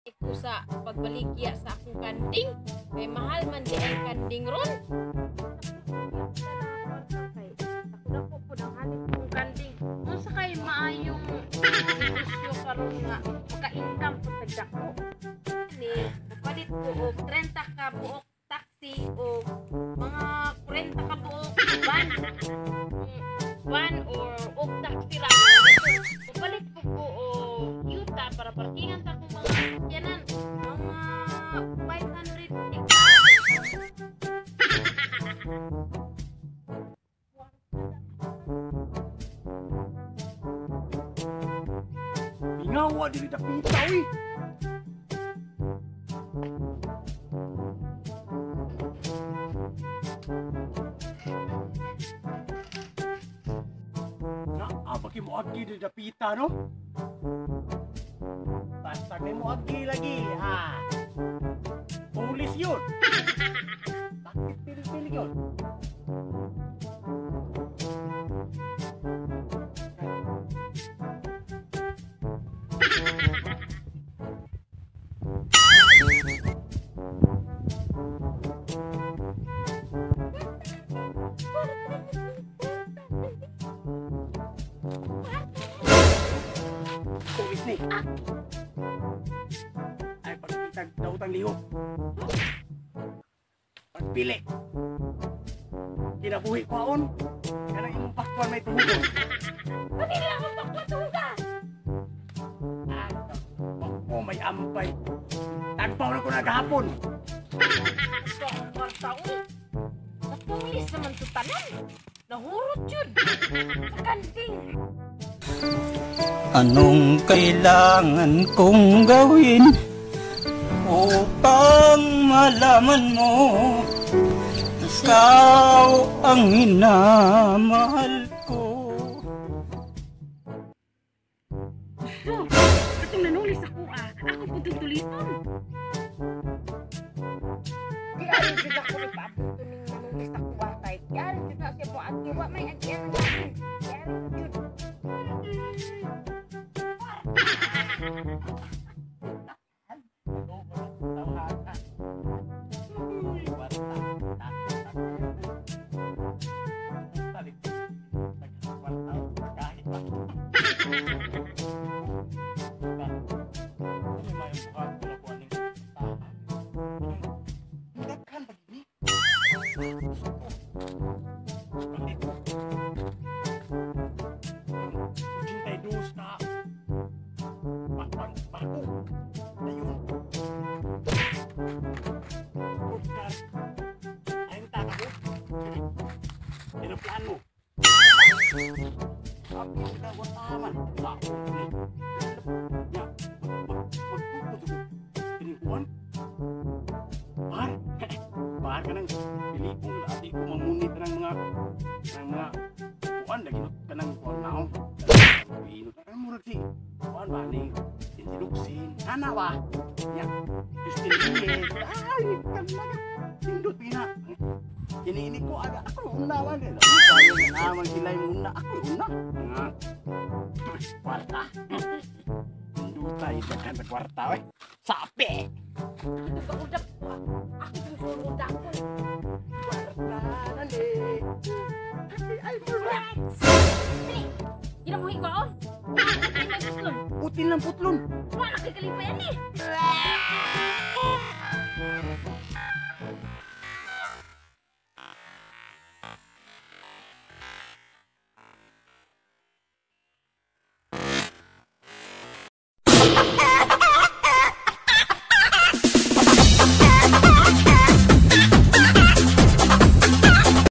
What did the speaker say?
Ko sa pagbaligya sa akong kanding. Kay mahal man di ang kanding ron. Dako po ng halip kong kanding. Unsa kay maayong negosyo karon nga maka-income po tag dako? Ni palit ko og 30 ka buok taxi o mga 40 ka buok van. Van or og taxi ra. Palit ko og yuta para parkingan ta akong mga sakyanan. Mga 500 hectares. Mingawa diri dapita uy. Na, abaki mo agi diri dapita no? Basta kay mo agi lagi ha. Pulis yun. Bakit pili-pili yun? Pulis ni. Ay, pagkitag dautang liho. Pagpili. Kinabuhi kwaon. Kanang imong pakwan may tuhugon. Kanila akong pakwan tuhuga. Ah, oh, may ampay. Tagpaw na ko nagahapon. Ito ang kwarta, uy. Napulis naman to tanan. Nahurot yun. Sa kanding. Anong kailangan kong gawin upang malaman mo ikaw ang minamahal ko? Katong nanulis ako ah. Ako po tutuliton. Di arin jud ako ni paabot ning nanulis ako ah. Kay di arin jud na siya mo agi. Wa may agian ang akin. Di arin jud. Bar ka ng pilipong ati ko mamunit ng mga kuan lagi kanang kuan naong pinot kan murag si kuan ba ni sinluksin ana ba nya Justin ay kan sindot pina kini ko aga ako una man eh naman sila yung una ako una nga kwarta sinduta daghan sa kwarta oy sapi. Ako itong suruda ko. Kwarta na ni. Ay, Di na mo hikaon. Putin lang putlon. Wala kay kalipayan eh.